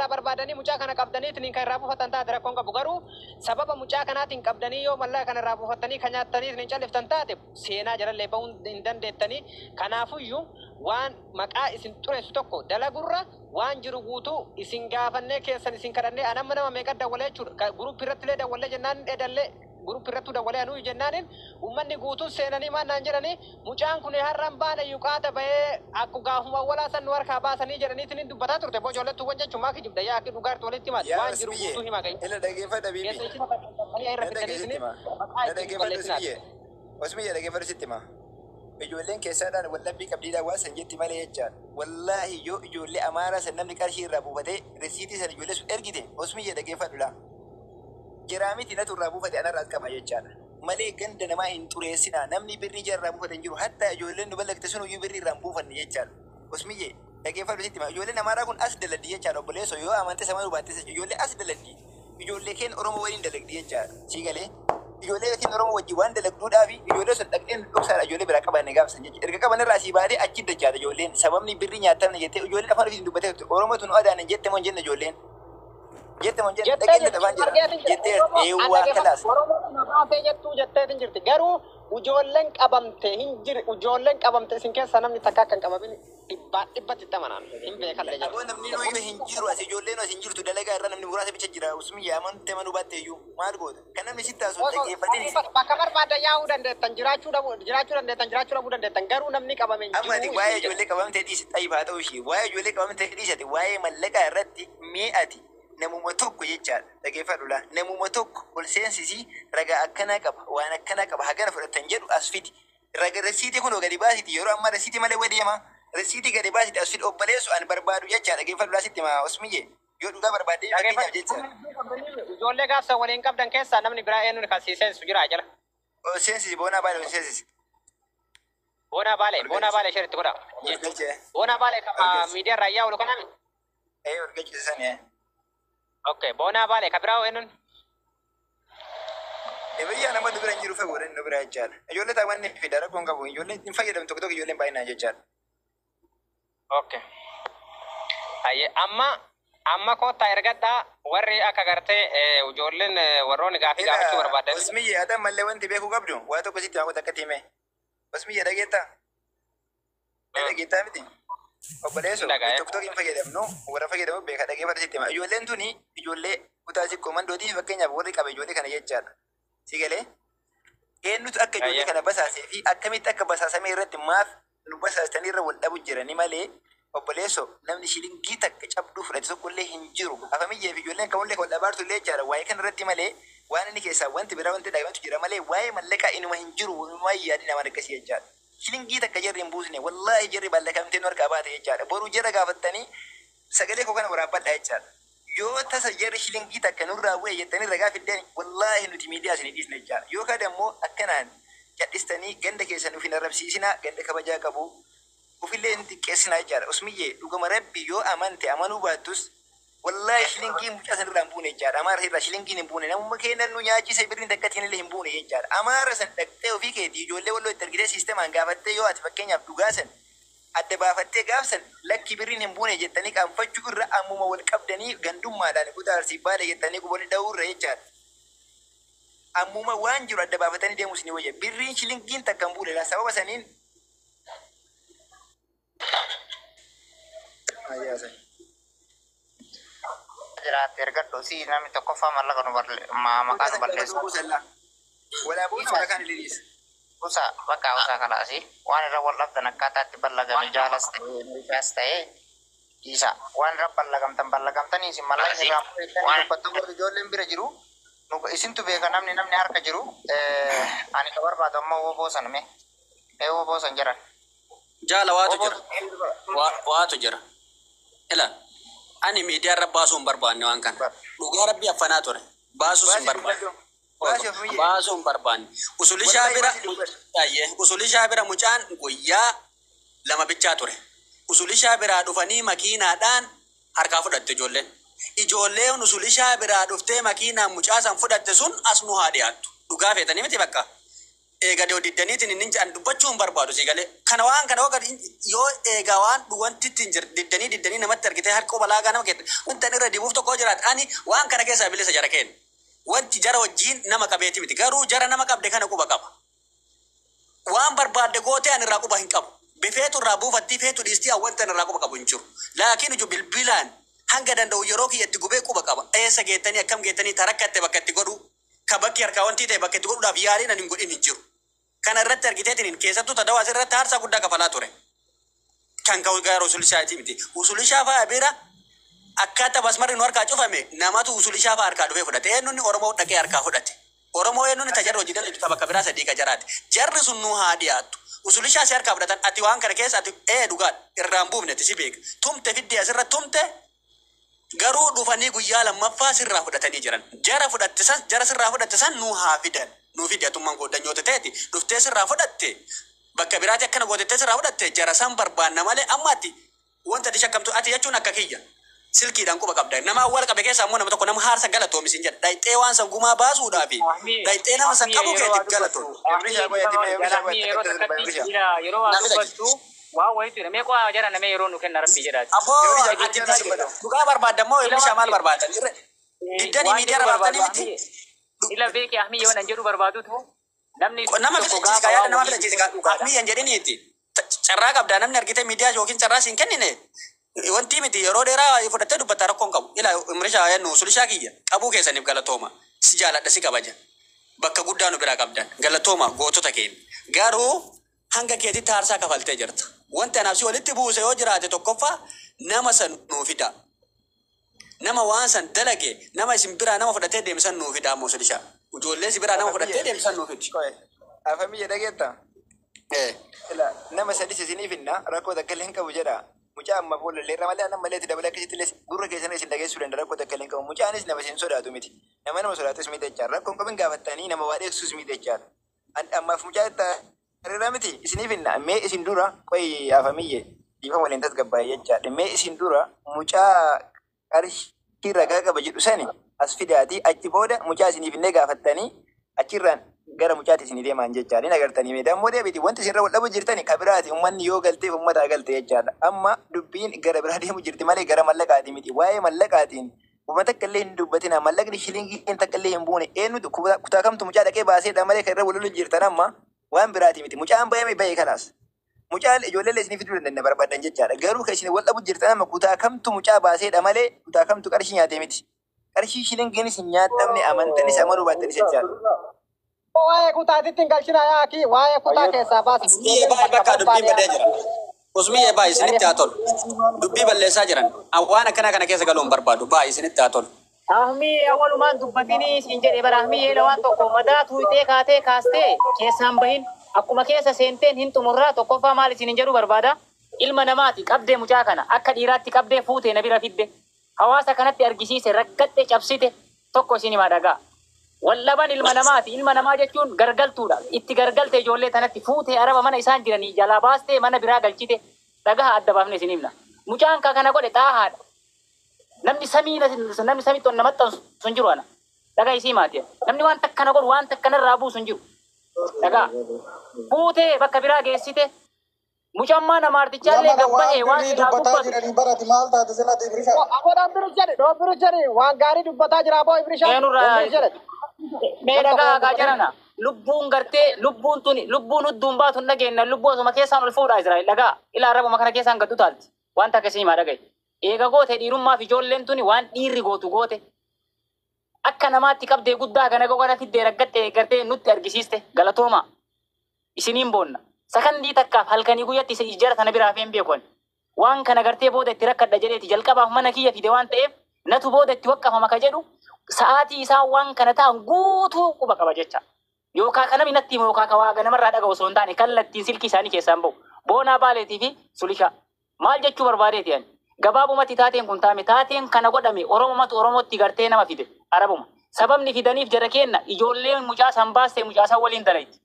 irraa barbaadanii mucaa kana qabdaniitiin kan irraa buufatan taate rakkoon qabu. Garuu sababa mucaa kanaatiin qabdanii yoo mallaqa kana irraa buufattanii kan nyaattaniitiin calliftan taate, seenaa jalallee bahuu hin dandeettanii. Kanaafuyyuu waan maqaa isin xureessu tokko dalagurra waan jiru guutuu isin gaafannee, keessan isin kadhannee, anamma nama meeqa dawwalee jechuudha. Group irratti illee dawwallee jennaan, edallee group irrattuu dawwalee anuu jennaaniin, uummanni guutuun seenanii maal naan jedhanii, mucaan kun har'an baane yuqaata bahee akku gaafuma awwalaa san nu harkaa baasanii jedhaniitiin dubbataa turte. Boo ijoollettuuwwan jechuun maa kijibda? Yaa akki dhugaarti walitti himaati. Yaa waan jiru Usmiyyee, guutuu hima gahi. Ila dhageeffadha bibi. Keessa isin irra Na fidaniitiin dhageessitti hima. maqaa Na ittiin dhageeffadhu. balleessinaati. Usmiyyee. Usmiyyee, dhageeffadhu, sitti hima. Ijoolleen keessaadhaan wallabbii qabdiidhaan waan san jetti malee jechaadha. Wallaahi yoo ijoollee Amaaraa san namni qarshii irraa buufatee risiitii san ijoollee sun ergite, Usmiyyee, dhageeffadhu laa. Jiraa miti, natu irraa buufate, anarraas qaba jechaadha. Malee ganda namaa hin xureessinaa. Namni birrii jara irraa buufate hin jiru. Hatta ijoolleen nu ballaqte sun iyyuu birrii irraa hin buufanne jechaadha. Usmiyyee, dhageeffadhu, sitti hima. Ijoolleen Amaaraa kun as dalagdi jechaadha, obboleessoo, yoo amante sama baatte ijoollee as dalagdi. Ijoollee keen Oromoo waliin dalagdi jechaadha. Sii galee? Ijoollee keen Oromoo wajjin waan dalagduudhaafi ijoollee sun dhaqxeen dhoksaadha ijoollee biraa qabanne gaafsan jechuudha. Erga qaban irraa asii baatee achi dachaadha ijoolleen. Sababni birrii nyaatamne jettee ijoolleen afaan ofiitiin dubbatee turte. Oromoo tun adaan jette moo hin jenne ijoolleen? Jette moo hin jenne? Jettee Dhaqeen jirti. afaan jira. Argeetin jira. Jettee Oromoo an eewwaa dhageeffadhu. kalaas. Oromoo na baasee jettuu jetteetin jirti. Garuu ijoolleen qabamte hin jiri. Ijoolleen qabamte isin keessa namni takka akka hin qabamin dhibbaa dhibbatti itti amanaan hin beekallee jira. Aboo, namni nuyyuu hin jiru as, ijoolleen as hin jirtu, dalagaa irra namni muraasa bicha jira. Usmiyyaa, amante manuu baatte iyyuu maal goota? Kan namni sitti haasa'u Osoo dhaggeeffatin. bakka barbaaddan yaa'uu dandeettan, jiraachuu dhabuu, jiraachuu dandeettan, jiraachuu dhabuu dandeettan, garuu namni qabame hin Amma ati jiru waa'ee isin jedha. ijoollee qabamtee dhiisi, xayyib haa ta'u ishee, waa'ee ijoollee qabamtee dhiisate, waa'ee mallaqaa irratti mee ati namuma tokko jechaadha, dhageeffadhu laa, namuma tokko ol seensisii, ragaa akkanaa qaba, waan akkanaa qaba, hagana fudhatan jedhu as fidi. Raga rasiitii kunoo gadi baasiti. Yeroo ammaa rasiitii malee wadeema, rasiitii gadi baasiti as fidi, obboleessu ani barbaadu jechaadha. Dhageeffadhu laa, sitti maa, Usmiyye, yoo dhugaa barbaaddee fakkeenyaaf jechaadha. Ijoollee gaafsa waliin qabdan keessaa namni biraa eenyuun kan sii seensu jira jala? Ol seensisi, Boonaa Baale ol seensisi. Boonaa Baalee, Boonaa Baalee share itti godha. Ol galchee. Boonaa Baalee kama Ol miidiyaa irraa iyyaa oolu kanami. Ee, ol galchise. Okay, Boonaa Baalee ka biraa eenyuun? Biyya nama nu bira hin jiru, fagoo nu bira jechaadha. Ijoollee taawwan ni fida, rakkoon qabu. Ijoolleen hin fayyadamu, tokko tokko ijoolleen baay'inaan jechaadha. Okay. Hayyee, amma koottaa ergadhaa warri akka gartee ijoolleen warroonni gaafii gaafachuu barbaadan. Usmiyye, ati ammallee wanti beekuu qabdu waa tokko sitti haa takka hime. Usmiyye, dhageettaa? Dhageettaa miti? Obboleesso, Dhaga'ee. tokko tokko hin fayyadamnu, warra fayyadamu beeka, dhageeffata, sitti hima. Ijoolleen tuni ijoollee kutaa sikkoo mandootii fakkeenyaaf warri qabe ijoollee kana jechaadha. Si galee? Eenyutu akka ijoollee kana basaasee fi akkamitti akka basaasame irratti maaf nu basaastanii irra wal dhabu jirani malee, obboleesso, namni shilingii takka cabduu fudhate tokko illee hin jiru. Afamiyyee fi ijoolleen kamullee wal dhabaartu illee jechaadha. Waa'ee kana irratti malee waan inni keessaa wanti biraa wanti dhagahamtu jira malee waa'ee mallaqaa inuma hin jiru. Walumaa yaadni nama akkasii jechaadha. Shilingii takka jarri hin buusne. Wallaahi jarri ballakamtee nu harkaa baate jechaadha. Boruu jara gaafattanii sagalee koo kana waraabbadha jechaadha. Yoo tasa jarri shilingii takka nurraa bu'e jettanii ragaa fiddeen, wallaahi nuti miidiyaa isinii dhiisna jechaadha. Yookaan ammoo akkanaan cadhistanii ganda keessan uf hin arrabsiisinaa, ganda kabajaa qabu. Ufillee hin xiqqeessinaa jechaadha. Usmiyyee, dhugama rabbi, yoo amante amanuu baattus, wallaahi shilingii mucaa sanirraa hin buune jechaadha. Amaara irraa shilingiin hin buune. Namuma keenya nu nyaachise, birriin takkatiin illee hin buune jechaadha. Amaara san dhaqxee ofii keetii ijoollee walloo itti argitee siistemaan gaafattee, yoo ati fakkeenyaaf dhugaa san adda baafattee gaafsan lakki birriin hin buune jettanii qaanfachuu irra, ammuma wal qabdanii gandummaadhaan kutaa Arsii Baale jettanii quboonni dha'uu irra jechaadha. Ammuma waan jiru adda baafatanii deemuu isinii wayya. Birriin shilingiin takka hin buune sababa saniin. Ayyaasa. Jiraatte ergadhu si namni tokkoffaa mallaqa nu maqaa nu balleessu. Walaa buusa, walaa kaan illee dhiisa. Usa bakka usaa kalaasi waan irra wal dhabdan akkaataa itti ballagame jaalas ta'ee meeshaas ta'ee dhiisa, waan irra ballagamtan ballagamtanii isin mallaqni irraa fuudhanii dubbattu, warri ijoolleen bira jiru isintu beeka, namni harka jiru. Ani ka barbaadu amma woboo san mee woboo san jiran. Jaala, waatu jira. Waatu jira. Ila ani miidiyaa irra baasuu hin barbaanne waan kana. Dhugaa rabbii affanaa ture. Baasuus hin barbaanne. Baasii of miyyee. Baasuu hin barbaanne. Usulishaa Wallahi bira baasii dubbadhu. Ayyee, usulishaa bira mucaan guyyaa 2 bichaa ture. Usulishaa biraa dhufanii makiinaadhaan harkaa fudhatte ijoolleen. Ijoolleen usulishaa biraa dhuftee makiinaan mucaa san fudhatte sun as nu haa dhiyaattu. Dhugaa feetanii miti bakka. Eega diddaniitiin inni jedhan dubbachuu hin barbaadu si galee. Kana waan kana yoo eega waan wanti ittiin jir diddanii diddanii namatti argitee harka balaagaa nama keessa wanta inni irra dibuuf tokko jiraate ani waan kana keessaa bilisa jara kenna. Wanti jara wajjiin nama qabeeti miti garuu jara nama qabde kana quba qaba. Waan barbaadde gootee ani irraa quba hin qabu. Bifeetu irraa buufattii feetu dhiistii wanta ani irraa quba qabu hin jiru. Laakiin iju bilbilaan hanga danda'u yeroo kiyyatti gubee quba qaba. Eessa geettanii akkam geettanii tarakkatte bakka itti godhu ka bakki harkaa wanti ta'e bakka itti godhuudhaaf yaaliin ani hin godhin hin jiru. Kana irratti argiteetiin keessattuu tadawaa irratti aarsaa guddaa kafalaa ture. Kan ka'u gara usulishaati miti. Usulishaa fa'aa bira akkaataa basmarri nu harkaa cufame namatu usulishaa fa'aa harkaa dhufee fudhate. Eenyuun Oromoo dhaqee harkaa fudhate. Oromoo eenyuun tajarra hojii dalatu bakka biraa sadii ka jaraati. Jarri sun nu haa dhiyaattu. Usulishaa si harkaa fudhatan ati waan kana keessa ati ee dhugaan irraan buufne ati si beeka. Tumte fiddee asirra tumte garuu dhufanii guyyaa lammaffaa sirraa fudhatanii jiran. Jara fudhatte san jara sirraa fudhatte san nu haa fidan. Nu fidi atummaan goddanyoota ta'eeti dhuftee sirraa fudhatte bakka biraati akkana gootettee sirraa fudhatte jara san barbaanna malee amma ati wanta ati shakkamtu ati jechuun akka kiyya. Silkiidhaan quba qabda. Nama awwaala qabe keessaa immoo nama tokko nama haarsa galatoomi siin jedha. Dhayxee waan san gumaa baasuudhaafi dhayxee nama san qabu keetiif galatoomi. Yeroo waa dubbattu waa wayitu jira. Mee qo'aa jara namee yeroo nu kenna rabbii jedhaati. Aboo ati dhugaa barbaadda moo ilmishaa maal barbaadan? Diddanii miidiyaa irra baaftanii miti. Ila beeki ahmi yoo nan jedhu barbaadutu namni Nama filachiisi kaa yaada nama filachiisi kaa ahmii yan jedhiniiti. Carraa qabdaa namni argite miidiyaa yookiin carraa siin kennine. Wanti miti yeroo dheeraa fudhattee dubbatta rakkoon qabu. Ila umrishaa yennu usulishaa kiyya qabuu keessaniif galatooma. Si jaaladha si kabaja. Bakka guddaa nu biraa qabdan galatooma gootota keenya. Garuu hanga keetitti aarsaa kafaltee jirta. Wanti anaaf si walitti buuse yoo jiraate tokkoffaa nama san nuu fida. Nama waan san dalage nama isin biraa nama fudhatee deemsan nuu fida ammoo usulishaa. Ijoollee si biraa nama fudhattee deemsan nuu fidi. Afamiyya dhageetta? Nama sadis isiniif hinna rakkoo takka illee hin qabu jedha. Mucaa amma fuulallee irra malee annan malee itti dabalee akkasitti illee gurra keessan isin dhageessuu danda'a rakkoo takka illee hin qabu. Mucaanis nama isin sodaatu miti. Nama nama sodaatus miti jechaadha. Rakkoon qabin gaafattanii nama waa dheeksus miti jechaadha. Ammaaf mucaa itti hariiraa miti isiniif hinna. Mee isin dura qoyi afamiyye dhiifama waliin tasgabbaa'e jechaadha. Mee isin dura mucaa qarshii ragaa qaba jedhu sani as fidaatii achi booda mucaa isiniif illee gaafattanii achirraan gara mucaatti isinii deeman jechaadha. Hin agartanii mee dammoo deebiti wanti isin irra wal dhabu jirtani ka biraati uummanni yoo galteef uummataa galte jechaadha. Amma dubbiin gara biraa deemu jirti malee gara mallaqaati miti. Waa'ee mallaqaatiin uummata takka illee hin dubbatina mallaqni shilingii takka illee hin buune eenyutu kutaa kamtu mucaa dhaqee baaseedha malee kan irra wal lolu jirtan amma waan biraati miti. Mucaan bayame baye kanaas. Mucaan ijoollee illee isinii fiduu dandeenya barbaadan jechaadha. Garuu kan isin wal dhabu jirtan amma kutaa kamtu mucaa baaseedha malee kutaa kamtu qarshii nyaatee miti. Qarshii shilingiinis hin nyaatamne amantanis amanuu baattanis jechaadha. Waa'ee kutaatitti hin galchina yaaki waa'ee kutaa keessaa baasa. Usmiyyee baay'ee bakka dubbiin badee jira. Usmiyyee baay'ee isinitti haa tolu. Dubbii balleessaa jiran. Waan akkanaa kana keessa galuu hin barbaadu. Baay'ee isinitti haa tolu. Ahmii awwalumaan dubbatinii siin jedhe bara ahmii yeela waan tokko madaa tuutee kaatee kaastee keessaan bahin akkuma keessa seenteen hin xumurraa tokkoffaa maal isin hin jedhu barbaada. Ilma namaati qabdee mucaa kana akka dhiiraatti qabdee fuutee na bira fidde. Hawaasa kanatti argisiise raggatte cabsite tokko isin himaa dhagaa. Wallaban ilma namaati. Ilma namaa jechuun gargaltuudha. Itti gargalte ijoollee tanatti fuutee araba mana isaan jiranii jalaa baastee mana biraa galchite dhagaha adda baafne isin himna. Mucaan ka kana godhe xaahaadha. Namni samii namni samii ton namatti sun jiru ana. Dhagaa isii maati. Namni waan takkana godhu waan takkanarraa buusu hin jiru. Dhagaa. Fuutee bakka biraa geessite mucammaa namaartichaallee gabbahee waan silaa dubbataa dubbatu. jiranii barati maal taate silati Ibrisha? Aboo dhoobbiru jedhe dhoobbiru jedhe waan gaarii dubbataa jira aboo Ibrisha. Eenyurraa Dhoobbiru jedhe. mee dhagaa haa jarana. Lubbuun gartee lubbuun tuni lubbuun hudduun baatu hin dhageenna lubbuu osuma keessaan ol fuudha Israa'el dhagaa ilaa arabuma kana keessaan gaddu taalti waan takka isin himaa dhagaye. Eega goote dhiirummaaf ijoolleen tuni waan dhiirri gootu goote. Akka namaatti qabdee guddaa kana gogana fiddee raggattee gartee nutti argisiiste galatooma. Isiniin boonna. Sakandii takkaaf halkanii guyyatti isa ijara tana biraa hafee hin beeku ani. Waan kana gartee booda itti rakkadha jedheeti jalqabaaf mana kiyya fide waan ta'eef natu booda itti waqqafama ka jedhu sa'aatii isaa waan kana ta'an guutuu quba qaba jecha. Yookaan kana minatti himu yookaan waa ganamarraa dhaga'u osoo hin taane kallattiin silkii isaanii keessaan bahu. Boonaa baaleetii fi sulishaa. Maal jechuu barbaadeeti ani? Gabaabumatti taateen kun taame taateen kana godhame Oromomatu Oromootti gartee nama fide Arabuma. Sababni fidaniif jara kenna ijoolleen mucaa san baaste mucaa san waliin dalayti.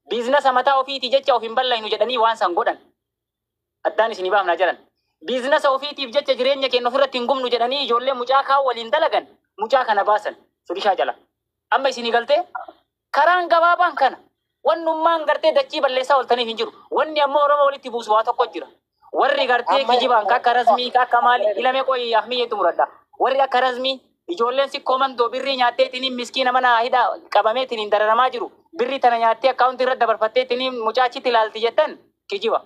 Biizinasa mataa ofiitii jecha of hin ballaynu jedhanii waan san godhan. Addaan isinii baafnaa jedhan. Biizinasa ofiitiif jecha jireenya keenya ofirratti hin gubnu jedhanii ijoollee mucaa kaan waliin dalagan mucaa kana baasan sulishaa jala. Amma isinii galtee karaan gabaabaan kana. Wannummaan gartee dachii balleessaa ooltaniif hin jiru. Wanni ammoo Oromoo walitti buusu waa tokko jira. Warri gartee kijibaan akka rasmii akka maali ilame qoyi ahmiyyeetu xumuradha. Warri akka rasmii ijoolleen sikkoo mandoo birrii nyaatteetiin miskiina mana hidhaa qabameetiin dararamaa jiru. Birrii tana nyaattee akkaawuntii irra dabarfatteetiin mucaachitti ilaalti jettan kijiba.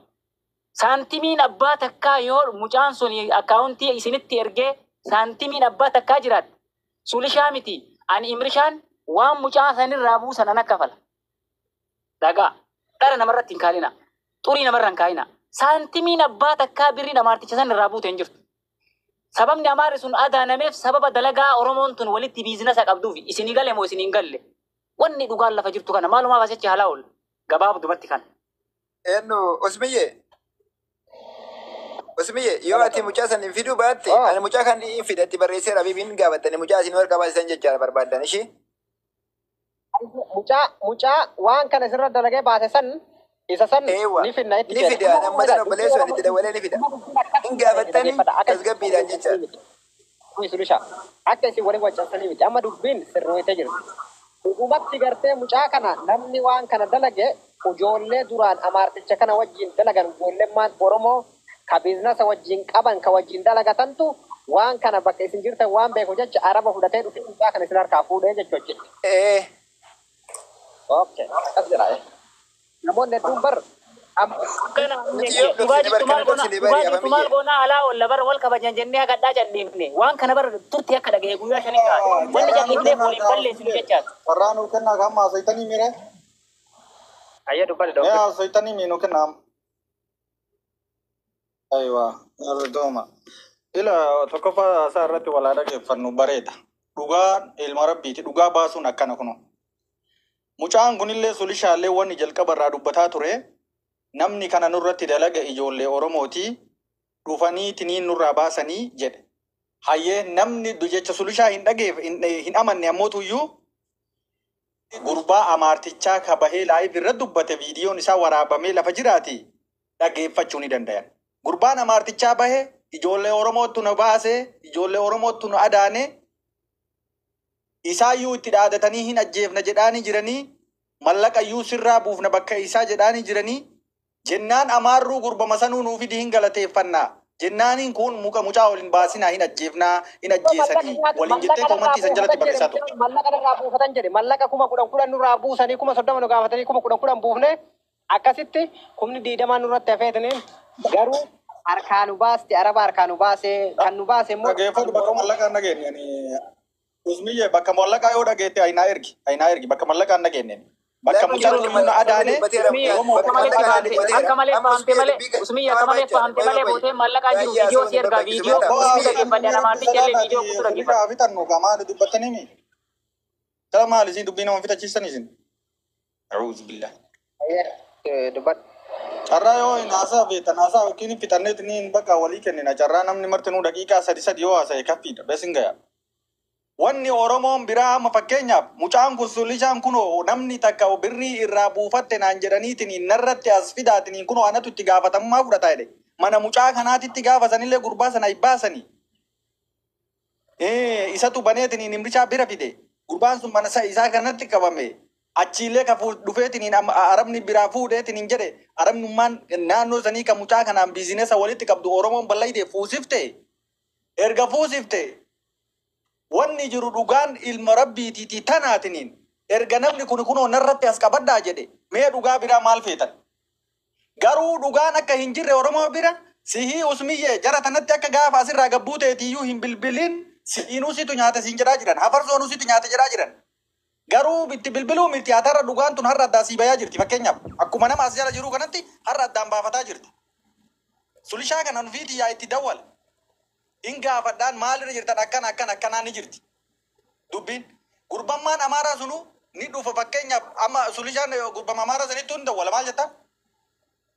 Saantimiin abbaa takkaa yoo mucaan sun akkaawuntii isinitti ergee saantimiin abbaa takkaa jiraatte sulishaa miti ani imrishaan waan mucaa sanirraa buusan an akka fala. Dhagaa dhara namarratti hin kaalina xurii namarra hin kaayina saantimiin abbaa takkaa birrii namaarticha sanirraa buute hin jirtu. Sababni amaarri sun adaanameef sababa dalagaa Oromoon tun walitti biizinasa qabduuf isinii gale moo isinii hin galle. Wanni dhugaan lafa jirtu kana maalumaaf asichi halaa oola gabaabdumatti kana. Eenyu Osmiyye? Osmiyye yoo ati mucaa san hin fiduu baatte ani mucaa kan hin fidatti barreesseera bibiin gaafattani mucaa isin warqa baasisan jechaadha barbaaddan ishee. Mucaa waan kana sirra dalagee baase san isa san ni finna itti Ni fida amma sana obboleessu itti dabalee ni fida. Hin gaafattani tasgabbiidhaan jechaadha. Sulisha akka isin waliin waccansanii miti amma dubbiin sirrootee jirti. Dhugumatti gartee mucaa kana namni waan kana dalage ijoollee duraan amaarticha kana wajjin dalagan ijoolleen Oromoo ka biizinasa wajjin qaban ka wajjin dalagatantu waan kana bakka isin jirtan waan beeku jecha araba fudhatee dhufe mucaa kana isin harkaa fuudhee jechuudha. Okay, akkas jedha. Namoonni hedduun bar Dhugaa jirtu maal goonaa alaa oolla bara wal kabajan jennee haga dhaa calleefne waan kana bara turte akka dhagaye guyyaa shanii ga'a. Wanni calleefneef waliin balleessinu jechaadha. Carraa nuu kennaa kan maasoytanii mire. Ayya dubbadhe Mee haasoytanii mii nuu kennaa. Aywa, dooma. Ila tokkoffaa haasaa irratti walaa dhaggeeffannu bareeda. Dhugaan ilma rabbiiti. Dhugaa baasuun akkana kuno. Mucaan kunillee sulishaallee wanni jalqaba irraa dubbataa ture. Namni kana nurratti dalaga ijoollee Oromooti. Dhufanii tiniin nurraa baasanii jedhe. Hayyee namni jecha sulishaa hin dhageef hin amanne ammootuyyuu gurbaa amaartichaa ka bahee live irra dubbate viidiyoon isaa waraabamee lafa jiraati dhageeffachuu ni dandayan. Gurbaan amaartichaa bahee ijoollee Oromootu nu baase, ijoollee Oromootu nu adaane, isaayyuu itti dhaadatanii hin ajjeefna jedhaanii jiranii, mallaqayyuu sirraa buufna bakka isaa jedhaanii jiranii, jennaan amaarruu gurbama sanuu nuu fidi hin galateeffannaa. Jennaaniin kun muka mucaa waliin baasinaa hin ajjeefnaa hin ajjeesanii waliin jettee koomantii san jalatti barreessaa turte. Mallaqa nurraa buufatan jedhe mallaqa 10,000 nurraa buusanii 30,000 nu gaafatanii 10,000 buufne akkasitti 20,000 nurratti hafeetaniin garuu harkaa nu baaste araba harkaa nu baase kan nu baase immoo. Dhageeffadhu bakka mallaqaan dhageenye Usmiyye bakka mallaqaa yoo dhageette ayinaa ergi bakka mallaqaan dhageenye. Bakka mucaan kun adaane Akka malee fahamte malee Usmiyye akka malee fahamte malee bootee mallaqaa jiru viidiyoo si ergaa viidiyoo guutuu dhaggeeffadhe namaaticha illee viidiyoo guutuu dhaggeeffadhe. Fitannu maali dubbattanii mi? Kala maali isin dubbii nama fitachiistan isin? A'uuzu billah. Dubbadhu. Carraa yoo hin haasaa beektan haasaa yookiin fixanneet ni bakka walii kennina. Carraa namni martinuu daqiiqaa sadi sadi yoo haasa'e kaffiidha. Beesin gaya. Wanni Oromoon biraa amma fakkeenyaaf mucaan kun sulishaan kunoo namni takka birrii irraa buufatte naan jedhaniitiin narratti as fidaatiin kunoo anatu itti gaafatamummaa fudhata jedhe. Mana mucaa kanaatitti gaafasanillee gurbaa sana hin baasanii. Isatu baneetiin imrichaa bira fide. Gurbaan sun mana isaa kanatti qabame. Achiillee ka dhufeetiin arabni biraa fuudheetiin jedhe arabnummaan naannoo sanii kan mucaa kanaan biizinesa walitti qabdu Oromoon ballayite fuusifte. Erga fuusifte. Wanni jiru dhugaan ilma rabbiitiiti tanaatiniin erga namni kun kunoo narratti as qabaddaa jedhe mee dhugaa biraa maal feetan? Garuu dhugaan akka hin jirre Oromoo bira sihii Usmiyyee jara tanatti akka gaafa asirraa gabbuu ta'eetiyyuu hin bilbilin si'iinuu situ nyaata siin jedhaa jiran hafarsoonuu situ nyaata jedhaa jiran. Garuu itti bilbiluu miti hatarra dhugaan tun har'a addaan sii bayaa jirti fakkeenyaaf akkuma nama as jala jiru kanatti har'a addaan baafataa jirti. Sulishaa kana nufiiti yaa itti dawwala. In gaafadhaan maalirra jirtan akkana akkana akkanaa ni jirti. Dubbiin gurbammaan amaaraa sunu ni dhufa fakkeenyaaf amma sulishaan gurbama amaaraa sanittuu hin dawwala maal jettaan?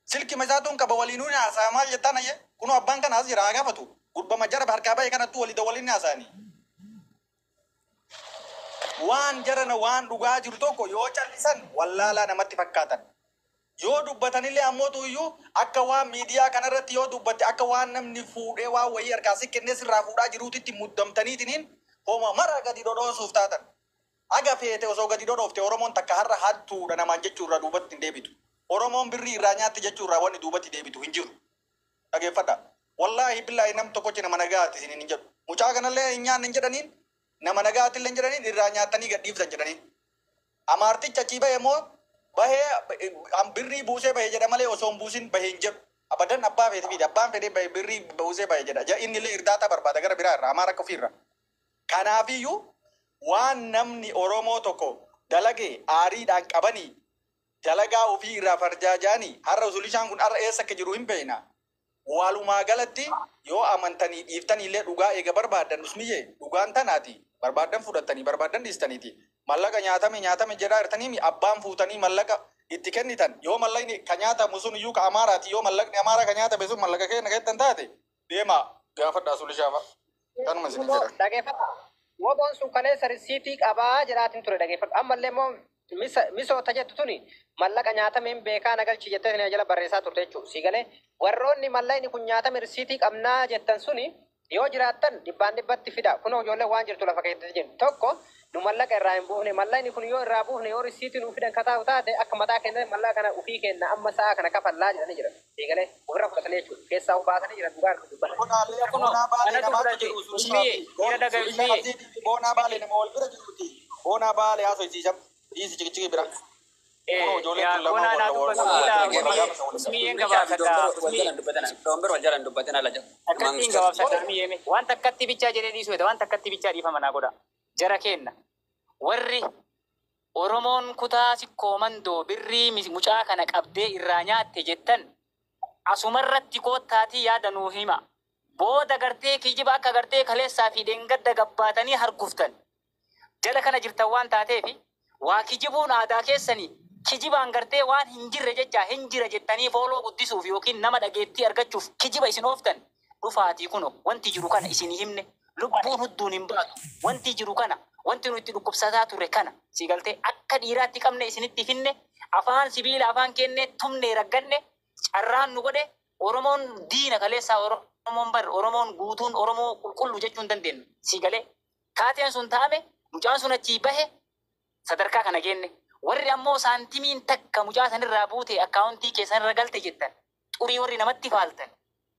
Silkima isaatuun qaba waliinuu ni haasa'a maal jettaan ayyee kunoo abbaan kana as jira haa gaafatu gurbama jara harkaa bahe kanattuu walii dawwaliin ni haasa'anii. Waan jarana waan dhugaa jiru tokko yoo callisan wallaalaa namatti fakkaatan. Yoo dubbatanillee ammootu iyyuu akka waan miidiyaa kanarratti yoo dubbatte akka waan namni fuudhee waan wayii harkaa si kennee sirraa fuudhaa jiruutitti muddamtaniitiniin homa mara gadi dhodhoosuuf taatan. Aga feete osoo gadi dhodhoofte Oromoon takka har'a hattuudha namaan jechuurraa duubatti hin deebitu. Oromoon birrii irraa nyaatti jechuurraa wanni duubatti deebitu hin jiru. Dhageeffadha. Wallaahi billaahi nam tokkochi nama nagaati isiniin hin jedhu. Mucaa kanallee hin nyaanne hin jedhaniin, nama nagaati illee hin jedhaniin, irraa nyaatanii gad dhiiftan jedhaniin. Amaarticha achii bahe immoo bahee birrii buusee bahe jedha malee osoo hin buusin bahe hin jedhu. Abadan abbaa feete fide, abbaan fedhee bahe birrii buusee bahe jedha. Inni illee irdaata barbaada gara biraa irraa, Amaara akka ofiirra. Kanaafiyyuu waan namni Oromoo tokko dalage aariidhaan qabanii dalagaa ofii irraa farjaajaanii har'a usulishaan kun har'a eessa akka jiru hin beekna. Walumaa galatti yoo amantanii dhiiftanii illee dhugaa eega barbaaddan, usmiyyee, dhugaan tanaati. Barbaaddan fudhattanii, barbaaddan dhiistaniiti. Mallaqa nyaatame nyaatame jedhaa jirtanii, abbaan fuutanii mallaqa itti kennitan, yoo mallaqni ka nyaatamu sun iyyuu ka Amaaraati, yoo mallaqni Amaaraa ka nyaatame sun mallaqa kenna kettan taate, deema gaafadhaa sulishaafaa. Kanuma isin jedha. Dhageeffadha. Woboon sun kaleessa risiitii qabaa jedhaatiin ture, dhageeffadhu. Ammallee immoo misoota jettu tuni mallaqa nyaatame hin beekaa nagalchi jettee isin jala barreessaa turte jechuudha. Si galee, warroonni mallaqni kun nyaatame risiitii qabnaa jettan suni yoo jiraattan dhibbaan dhibbatti fida. Kunoo ijoollee waan jirtu lafa keessatti jiru. Tokko, nu mallaqa irraa hin buufne. Mallaqni kun yoo irraa buufne, yoo risiitii nuu fidan kataa'u taate, akka mataa keenya mallaqa kana ofii kenna, amma sa'a kana kafallaa jedhanii jiran. Si galee, ofirra fudhatanii jechuudha. Keessaa baasanii jiran, dhugaa dubbatan. Kunoo, Boonaa Baalee kanatu namaatu fudhate. jiru. Usmiyee, dhiira dhagayu, Usmiyee. Boonaa Baalee nama wal bira jiruuti. Boonaa Baalee haasofsiisa. Dhiisi cikichiki bira. Kunoo ijoolleen Yaa tun lamaan boonaa naa wal dubbatu wal ilaa wal Usmiyyeen gabaabsadha. Usmiyyee. Doombir wal jalan dubbatin ala jedhu. Akkattiin gabaabsadha, Usmiyyee. Waan takkatti bichaa jedhee dhiisuu fedha. Waan takkatti bichaa dhiifama naa godha. Jara kenna. Warri Oromoon kutaa Sikkoo Mandoo birrii mucaa kana qabdee irraa nyaatte jettan asumarratti koottaatii yaada nuu hima. Booda gartee kijiba akka gartee kaleessaa fi dheengadda gabbaatanii harguftan. Jala kana jirtan waan taateefi waa kijibuun aadaa keessanii, kijibaan gartee waan hin jirre jecha hin jira jettanii fooloo guddisuuf yookiin nama dhageettii argachuuf kijiba isin ooftan, dhufaatii kuno wanti jiru kana isin himne, lubbuun hudduun hin baatu. Wanti jiru kana, wanti nuti dhukkubsataa turre kana, si galtee, akka dhiiraatti qabne isinitti finne, afaan sibiila afaan kenne tumne ragganne carraan nu godhe. Oromoon diina kaleessaa, Oromoon bar Oromoon guutuun Oromoo qulqulluu jechuu hin dandeenyu. Si galee, taateen sun taa'ame, mucaan sun achii bahe, sadarkaa kana geenne. Warri ammoo saantimiin takka mucaa sanirraa buute akkaawuntii keessanirra galte jettan, xurii warri namatti faaltan,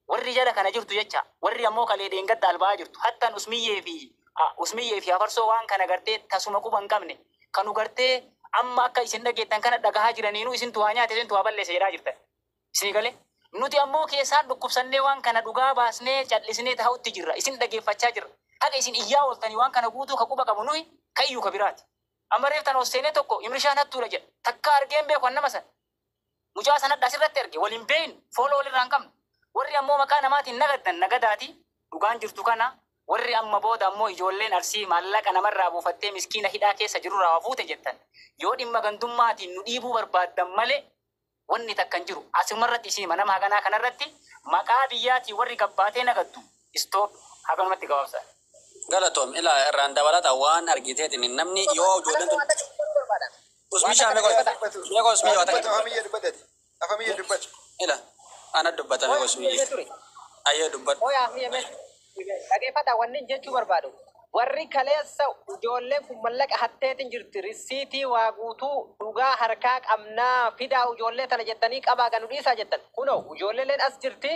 warri jala kana jirtu jecha, warri ammoo kalee dheengadda alba'aa jirtu, hattaan Usmiyyee fi Afarsoo waan kana gartee tasuma quba hin qabne kanu gartee amma akka isin dhageettan kana dhagahaa jiraniinuu isintu waa nyaate, isintu waa balleesse jedhaa jirtan. Isinii galee, nuti ammoo keessaan dhukkubsannee waan kana dhugaa baasnee callisnee taa'utti jirra, isin dhageeffachaa jirra. Haqa isin iyyaa ooltanii waan kana guutuu ka quba qabu nuyi ka iyyuu ka biraati. Amma reeftan ol seenee tokko Imrishaan hattuudha jedha. Takka argeen beeku an nama sana. Mucaa sanadha asirratti arge, waliin beeynu, fooloo walirraa hin qabnu. Warri ammoo maqaa namaatiin nagaddan nagadaati, dhugaan jirtu kana. Warri amma booda ammoo ijoolleen Arsii maallaqa namarraa buufattee miskiina hidhaa keessa jirurraa waa fuute jettan, yoo dhimma gandummaatiin nu dhiibuu barbaaddan malee wanni takka hin jiru. Asumarratti isin nama haganaa kanarratti maqaa biyyaatiin warri gabbaatee nagaddu, stop, haganumatti gabaabsa. Galatoom, ilaa irraan dabalata waan argiteetiin namni yoo ijoolleen tun Usmishaa meeqa meeqa, Usmii waa takka. Afamiyya dubbatati. Afamiyya dubbatu. Ila ana dubbata, meeqa, Usmii ayyee dubbadhu. Dhageeffata, wanni jechuu barbaadu. Warri kaleessa ijoolleen kun mallaqa hatteetiin jirti, risiitii waa guutuu dhugaa harkaa qabnaa, fidaa ijoollee tana jettanii qabaa ganu dhiisaa jettan. Kunoo ijoolleen as jirti.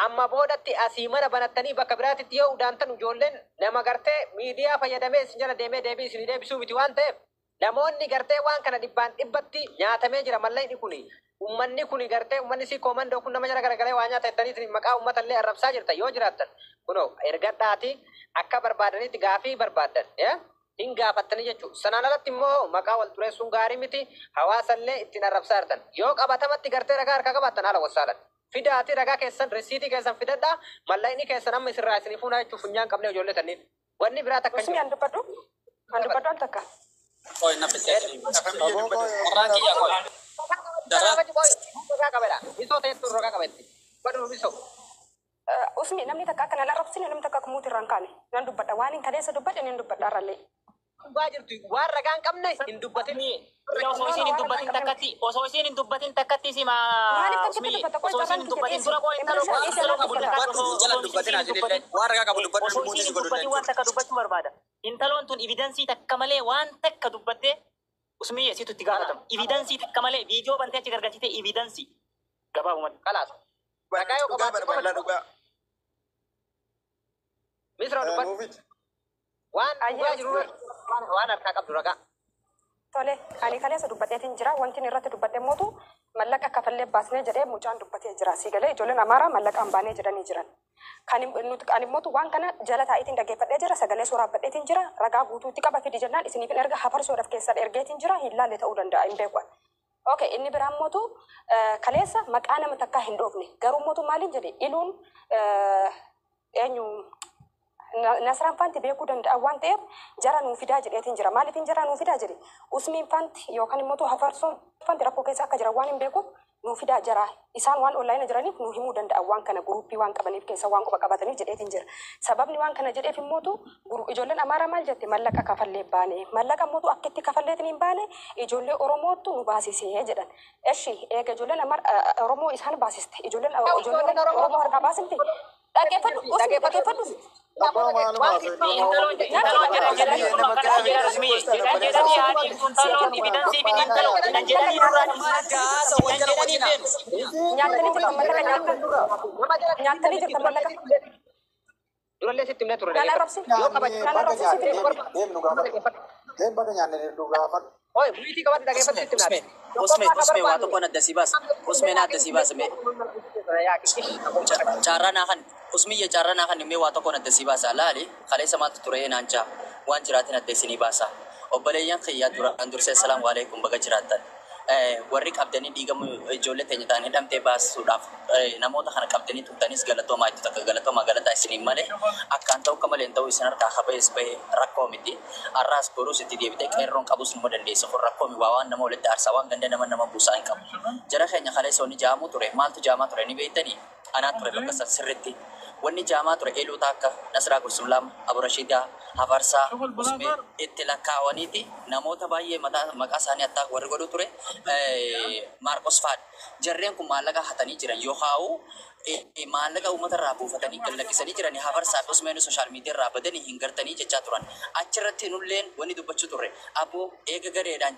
Amma boodatti asii mana banattanii bakka biraatitti yoo udaantan, ijoolleen nama gartee miidiyaa fayyadamee isin jala deemee deebii isin deebisuu miti waan ta'eef, namoonni gartee waan kana dhibbaan dhibbatti nyaatamee jira mallaqni kuni. Ummanni kuni gartee ummanni si koomandoo kun nama jala garagalee waa nyaata jettanii maqaa uummata illee arrabsaa jirta yoo jiraattan. Kunoo ergadhaati akka barbaadanitti gaafii barbaaddan hin gaafattanii jechuudha. Sanaan alatti immoo maqaa wal xureessuun gaarii miti, hawaasallee ittiin arrabsaa jirtan. Yoo qabatamatti gartee ragaa harkaa qabaattan haala wassaalan. Fidaati ragaa keessan, risiitii keessan fidadhaa, mallaqni keessan amma isirraa isinii fuunaa jechuuf funyaan qabnee ijoollee sanniin. Wanni biraa takka hin Usmi jiru. an dubbadhu. An dubbadhu al takka. Qoy nafisee. Afamiyya dubbatu. Warraan kiyya qoy. Dara Ragaa qabedha. Misoo ta'etu ragaa qabetti. Baduu misoo. Usmi, namni takka akka nan arrabsine, namni takka akka muutii irraa hin kaane. Nan dubbadha. Waan hin kaleessa dubbadhe nan dubbadha irrallee. Dhugaa jirtu, waan ragaa hin qabne hin dubbatin. Ila osoo isiin hin dubbatin takkatti, osoo isiin hin dubbatin takkatti sima. Maaliif takkatti Usmi dubbata? Qoy osoo isiin hin carraan dubbatin kiyya dura qoy intalo dhiyeessi. intalo Dhiyeessi. qabu Dubbadhu, jalan dubbatin asinillee waan ragaa qabu dubbadhu, osoo lubbuun isiin si hin godhu dubbatin waan takka dubbachuu barbaada. Intaloon tun evidensii takka malee waan takka dubbattee Usmiyye situ itti gaafatama. Evidensii takka malee viidiyoo bantee achi gargalchitee evidensii gabaabumatti. Kalaas. Ragaa yoo Dhugaa qabaatte barbaadna dhugaa. Misra dubbadhu. Nuufit. Waan dhugaa jiru waan harkaa qabdu ragaa. Tole, ani kaleessa dubbadheetiin jira. Wanti inni irratti dubbadhe mootu mallaqa kafallee baasnee jedhee mucaan dubbatee jira. Si galee ijoolleen Amaaraa mallaqaan baanee jedhanii jiran. Kan nuti ani mootu waan kana jala taa'iitiin dhaggeeffadhee jira. Sagalee suuraabbadheetiin jira. Ragaa guutuutti qaba fidi jennaan isiniif hin erga hafarsoodhaaf keessan ergeetiin jira. Hin laalle ta'uu danda'a hin beeku. Okay, inni biraan mootu kaleessa maqaa nama takkaa hin dhoofne. Garuu mootu maaliin jedhe iluun eenyu Nasraan faanti beekuu danda'a waan ta'eef jara nuu fidaa jedheetiin jira. Maaliif hin jara nuu fidaa jedhe? Usmiin faanti yookaan immoo hafarsoon faanti rakkoo keessa akka jiran waan hin beekuuf nuu fidaa jara. Isaan waan onlaayina jiraniif nuu himuu danda'a waan kana guruppii waan qabaniif keessa waan quba qabataniif jedheetiin jira. Sababni waan kana jedheef immootu ijoolleen Amaaraa maal jette mallaqa kafallee baane. Mallaqa immootu akka itti kafalleetiin hin baane ijoollee Oromootu nu baasisee jedhan. Eshi eega ijoolleen Oromoo isaan baasiste ijoolleen Oromoo harkaa baasimte. Dhaggeeffadhu Usmi dhaggeeffadhu. Intaloon intaloon jedhan jedhanii kun akkana jedhan Usmiyye jedhan jedhanii haadhi intaloon evidensii fi intaloo jedhan jedhanii duraan Gaasa wal jala wajjin deemu. Nyaatanii jirtan mallaqa nyaattan. Nyaatanii jirtan mallaqa. Durallee sitti himnee turre. Naan arrabsin. Yoo qabatte Naan arrabsin sitti himne. Deem nu gaafadhu. Deem bakka nyaanne nu gaafadhu. Oi, buitii qabadhu dhaggeeffadhu sitti Usme, himnaa. Usme, Usme waa tokkoon adda si baasa. Usme na adda si baasa mee. Carraa naa kan Usmiyye carraa naa kan mee waa tokkoon adda si baasa. Laali kaleessa maaltu ture naan jaa waan jiraatin adda isinii baasa. Obboleeyyan kiyyaa duraan dursee assalaamu alaikum baga jiraattan. Warri qabdanii dhiigamu ijoollee teenya ta'anii hidhamtee baasuudhaaf namoota kana qabdanii turtanis galatoomaa itti takka galatoomaa galataa isiniin malee akkaan ta'u akka malee hin ta'u isin harkaa habees bahe rakkoo miti. Har'aas boruus itti deebitee qeerroon qabus numa dandeessa kun rakkoo mi waa waan nama walitti aarsaa waan ganda nama nama buusaa hin qabu. Jara keenya kaleessa wanni jaamuu ture maaltu jaamaa ture ni beektanii anaa ture bakka san sirritti. Wanni jaamaa ture eeluu taakka Nasraa Gursumlaam Aburashiidaa Hafarsaa Usmee itti lakkaawaniiti namoota baay'ee maqaa isaanii attaa warri godhu ture Maarqos fa'aadha. Jarreen kun maallaqa hatanii jiran yoo haa'u maallaqa uummata irraa buufatanii gallakkisanii jiran Hafarsaa fi Usmeen sooshaal miidiyaa irraa badanii hin gartanii jechaa turan. Achirratti nulleen wanni dubbachuu turre aboo eega gareedhaan